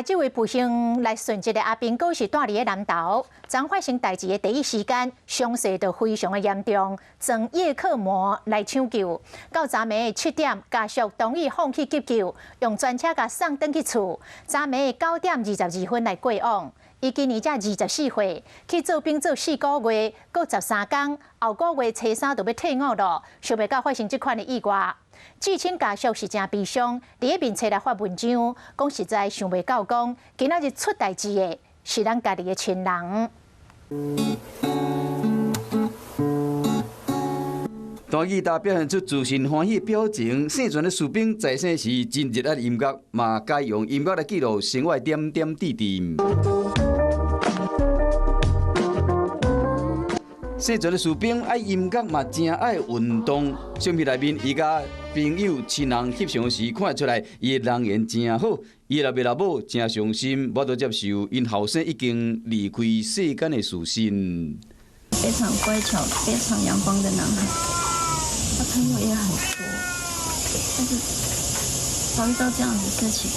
來這位不幸來殉職的阿兵哥是蹛佇咧南投，昨發生代誌的第一時間，傷勢就非常的嚴重，裝葉克膜來搶救。到昨暝7點，家屬同意放棄急救，用專車共送轉去厝。昨暝9點22分來過往。伊今年才24歲，去做兵做4個月，閣13工，後個月初三就欲退伍囉，想袂到發生這款的意外。至親家屬是誠悲傷，佇咧面冊來發文章，講實在想袂到講，今仔日出代誌的是咱家己的親人。彈吉他表現出自信歡喜的表情。生存的士兵在生時真熱愛音樂，嘛該用音樂來記錄生活點點滴滴。生存的士兵愛音樂嘛，誠愛運動。相片內面，伊佮朋友親人翕相時，看得出來伊的人緣誠好。伊的老爸老母誠傷心，無法度接受𪜶後生已經離開世間的事實。非常乖巧、非常陽光的男孩，他朋友也很多，但是遭遇到這樣的事情，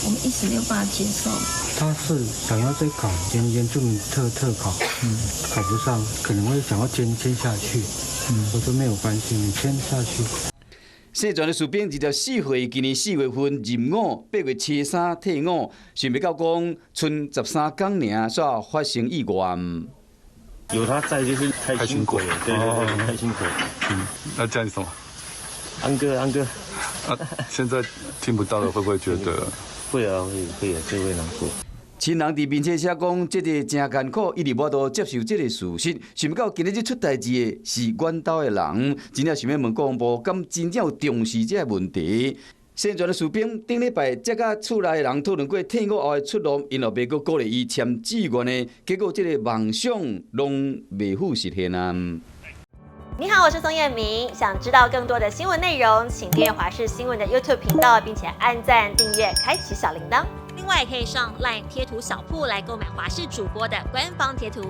我們一時沒有辦法接受。他是想要再考原住民特考，考不上可能會想要簽下去。我說沒有關係，你簽下去。生存的士兵24歲，今年4月份入伍，8月初3退伍，想袂到講賰13工爾，煞發生意外。有他在就是開心鬼，對對對，開心鬼。嗯，那叫你什麼？安哥，安哥。啊，現在聽不到了，會不會覺得？會啊，會會啊，就會難過。親人佇面冊寫講，這個誠艱苦，一直無法度接受這個事實。想袂到今仔日出代誌的是阮兜的人，真正想欲問國防部，敢真正有重視這個問題？生存的士兵頂禮拜才佮厝內的人討論過退伍後的出路，𪜶嘛欲閣鼓勵伊簽志願的，結果這個夢想攏袂赴實現啊！你好，我是宋燕明。想知道更多的新聞內容，請訂閱華視新聞的 YouTube 頻道，並且按讚、訂閱、開啟小鈴鐺。另外，可以上 LINE 貼圖小鋪來購買華視主播的官方貼圖。